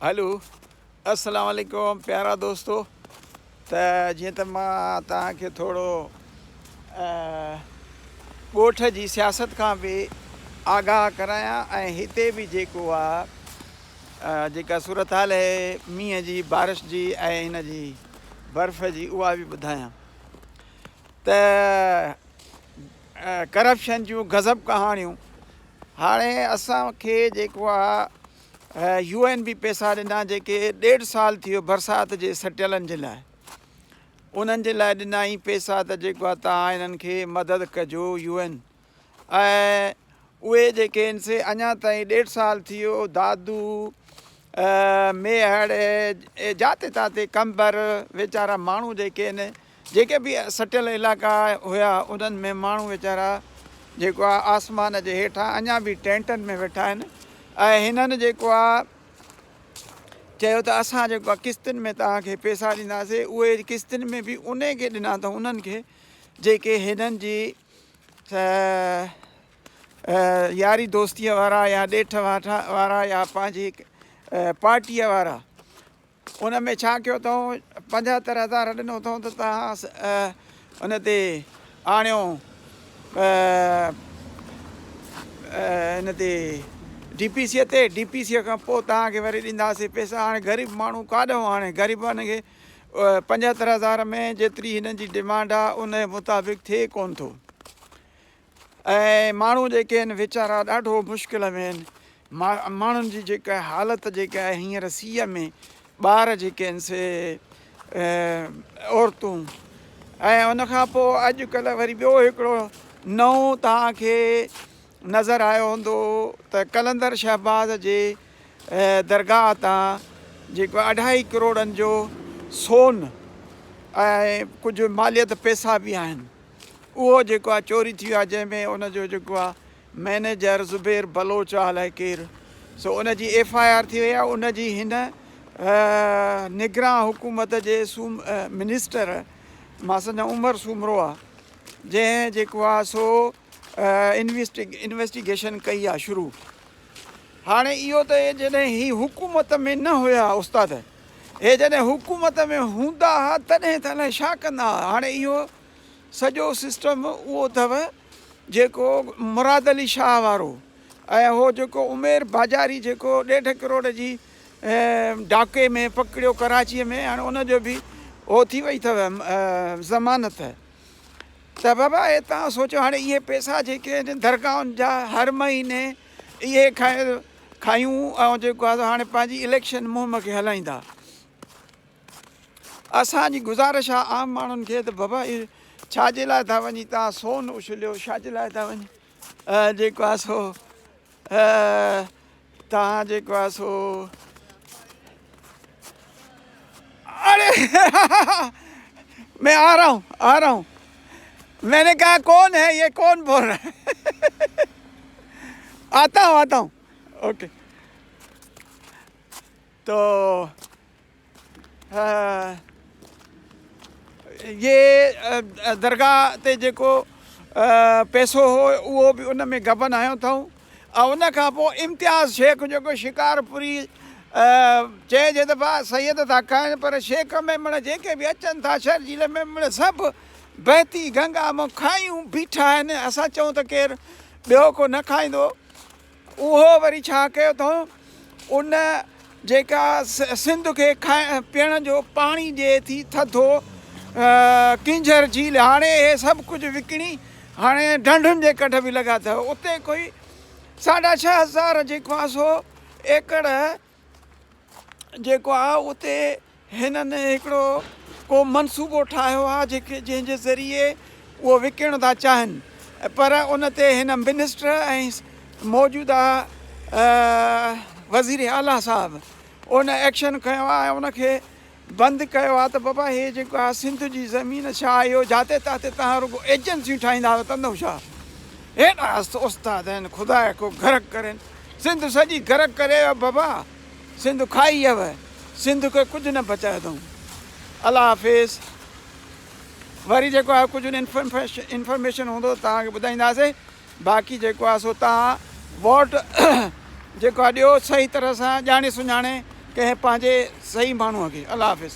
هلو السلام عليڪم پيارا دوستو ته جيئن ته مان توهان کي ٿورو ڳوٺ جي سياست کان به آگاهه ڪرايان ۽ هتي به جيڪو آ جيڪا صورتحال آهي مينهن جي بارش جي ۽ هن جي برف جي اها به ٻڌايان ته ڪرپشن جون غضب ڪهاڻيون هاڻي اسان کي جيڪو آ يو اين به پئسا ڏنا جيڪي ڏيڍ سال ٿي ويو برسات جي سٽيلن جي لاء انهن جي لاء ڏنائين پئسا ته جيڪو آ تان انهن کي مدد ڪجو يو اين ۽ اهي جيڪي آهن سي اڃا تائين ڏيڍ سال ٿي ويو دادو ميهڙ جاتي تاتي قمبر ويچارا ماڻهو جيڪي آهن جيڪي به سٽيل علائقا هيا انهن ۾ ماڻهو ويچارا جيڪو آ آسمان جي هيٺان اڃا به ٽينٽن ۾ ويٺا آهن ۽ هنن جيڪو آ چيو ته اسان جيڪو آ قسطن ۾ توهان کي پيسا ڏينداسي اهي قسطن ۾ به انهي کي ڏنا اٿئون انهن کي جيڪي هنن جي ياري دوستيء وارا يا ڏيٺ وارا يا پنهنجي پارٽيء وارا ان ۾ ڇا ڪيو اٿئون 75 هزار ڏنو اٿئون ته توهان ان تي آڻيو ان تي ڊي پي سي تي ڊي پي سي کان پوء توهان کي وري ڏينداسين پئسا هاڻي غريب ماڻهو ڪاڏو آڻي غريبن کي 75 هزار ۾ جيتري هنن جي ڊمانڊ آهي ان مطابق ٿئي ڪونه ٿو ۽ ماڻهو جيڪي آهن ويچارا ڏاڍو مشڪل ۾ آهن ماڻهن جي جيڪا حالت جيڪا آهي هينئر سيء ۾ ٻار جيڪي آهن سي عورتون ۽ ان کان پوء اڄ ڪلهه وري ٻيو هڪڙو نئون توهان کي نظر آيو هوندو ته قلندر شهباز جي درگاهه تان جيڪو اڍائي ڪروڙن جو سون ۽ ڪجهه ماليت پئسا به آهن اهو جيڪو آ چوري ٿي ويو آ جنهن ۾ ان جو جيڪو آ مئنيجر زبير بلوچ آ الائي ڪير سو ان جي ايف I R ٿي وئي آ ان جي هن نگران حڪومت جي سوم منسٽر مان سمجهان عمر سومرو آ جنهن جيڪو آ سو انويسٽيگيشن ڪئي آ شروع هاڻي اهو ته جڏهن هي حڪومت ۾ نه هيا استاد هي جڏهن حڪومت ۾ هوندا ها تڏهن ته الائي ڇا ڪندا ها هاڻي اهو سڄو سسٽم اهو اٿو جيڪو مراد علي شاهه وارو ۽ هو جيڪو عمير باجاري جيڪو ڏيڍ ڪروڙ جي ڊاڪي ۾ پڪڙيو ڪراچي ۾ هاڻي ان جو به هو ٿي وئي اٿو ضمانت ته بابا هي تان سوچو هاڻي اهي پيسا جيڪي آهن درگاهن جا هر مهيني اهي کايون ۽ جيڪو آهي هاڻي پنهنجي اليڪشن مهم کي هلائيندا اسان جي گذارش آ عام ماڻهن کي ته بابا اهي ڇا جي لاء ٿا وڃي تان سون اڇليو ڇا جي لاء ٿا وڃي جيڪو آ سو تان جيڪو آ سو اري میں آ رہا ہوں آ رہا ہوں میں نے کہا کون ہے یہ کون بول رہا ہے آتا ہوں آتا ہوں اوکے تو جي درگاهه تي جيڪو پئسو هو اهو به ان ۾ غبن هنيو اٿئون ۽ ان کان پوء امتياز شيخ جيڪو شڪارپوري چئجي ته ڀاء سيد ٿا کائن پر شيخ ميمڻ جيڪي به اچن ٿا شرجيل ميمڻ سڀ بهتي گنگا مان کايون بيٺا آهن اسان چئون ته ڪير ٻيو ڪو نه کائيندو اهو وري ڇا ڪيو اٿئون، ان جيڪا سنڌ کي پيئڻ جو پاڻي ڏئي ٿي ٿڌو ڪينجهر جهيل هاڻي اهي سڀ ڪجهه وڪڻي هاڻي ڍنڍن جي ڪڍ به لڳا اٿو اتي ڪوئي ساڍا ڇهه هزار جيڪو آهي سو ايڪڙ جيڪو آ اتي هنن هڪڙو ڪو منصوبو ٺاهيو آ جيڪي جنهن جي ذريعي اهو وڪڻڻ ٿا چاهن پر ان تي هن منسٽر ۽ موجوده وزير اعليٰ صاحب ان ايڪشن کنيو آ ۽ ان کي بند ڪيو آ ته بابا هي جيڪو آ سنڌ جي زمين ڇا اهو جاتي تاتي تهان رڳو ايجنسيون ٺاهيندا وتندؤ ڇا هيڏا استاد آهن خدا ڪو غرق ڪرين سنڌ سڄي غرق ڪري ويو بابا سنڌ کائي ويو سنڌ کي ڪجهه نه بچايو اٿئون الله حافظ وري جيڪو آهي ڪجهه انفارميشن هوندو ته توهان کي ٻڌائينداسي باقي جيڪو آهي سو توهان ووٽ جيڪو آهي ڏيو صحيح طرح سان ڄاڻي سڃاڻي ڪنهن پنهنجي صحيح ماڻهوء کي. الله حافظ.